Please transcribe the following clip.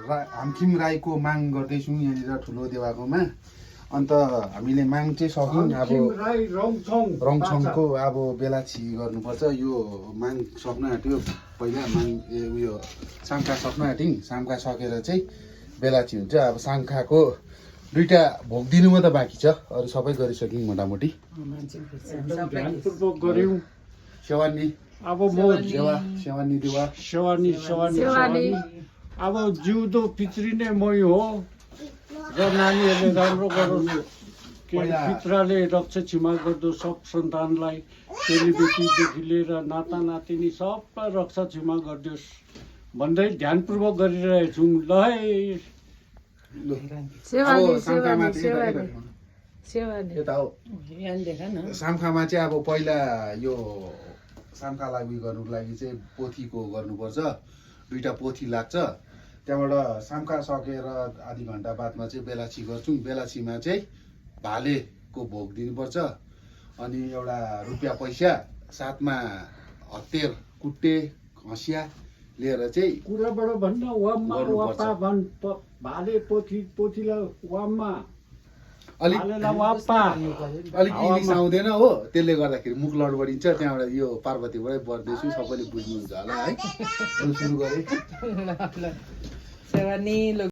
हामखिम राईको माग गर्दैछौँ यहाँनिर ठुलो देवाकोमा। अन्त हामीले माग चाहिँ सक्यौँ। अब रङछङको अब बेलाची गर्नुपर्छ। यो माग सक्न आँट्यो पहिला माग उयो साङ्खा सक्न आँट्यौँ। साङ्खा सकेर चाहिँ बेलाची हुन्छ। अब साङ्खाको 2टा भोग दिनु मात्रै बाँकी छ, अरू सबै गरिसक्यौँ मोटामोटी। सेवानी अब म सेवानी देवा सेवानी अब जिउँदो पितृ नै मै हो र नानीहरूले राम्रो गरोस्। के पित्राले रक्षा क्षमा गर्दो सब सन्तानलाई, चेलीबेटीदेखि लिएर नाता नातिनी सबलाई रक्षा क्षमा गरिदियोस् भन्दै ध्यानपूर्वक गरिरहेछौँ। ल है सामखामा चाहिँ अब पहिला यो सामखालाई उयो गर्नुको लागि चाहिँ पोथीको गर्नुपर्छ। 2टा पोथी लाग्छ। त्यहाँबाट सामखा सकेर आधी घन्टा बादमा चाहिँ बेलाची गर्छौँ। बेलाचीमा चाहिँ भालेको भोग दिनुपर्छ। अनि एउटा रुपियाँ पैसा साथमा हतियार कुट्टे हँसिया लिएर चाहिँ कुराबाट भन्न वाममा वापा भन् भाले पोथीलाई वाममा अलिक इङ्ग्लिस आउँदैन हो, त्यसले गर्दाखेरि मुख लडबडिन्छ। त्यहाँबाट यो पार्वतीबाटै बढ्दैछु, सबैले बुझ्नुहुन्छ होला है। सुरु गरेँ।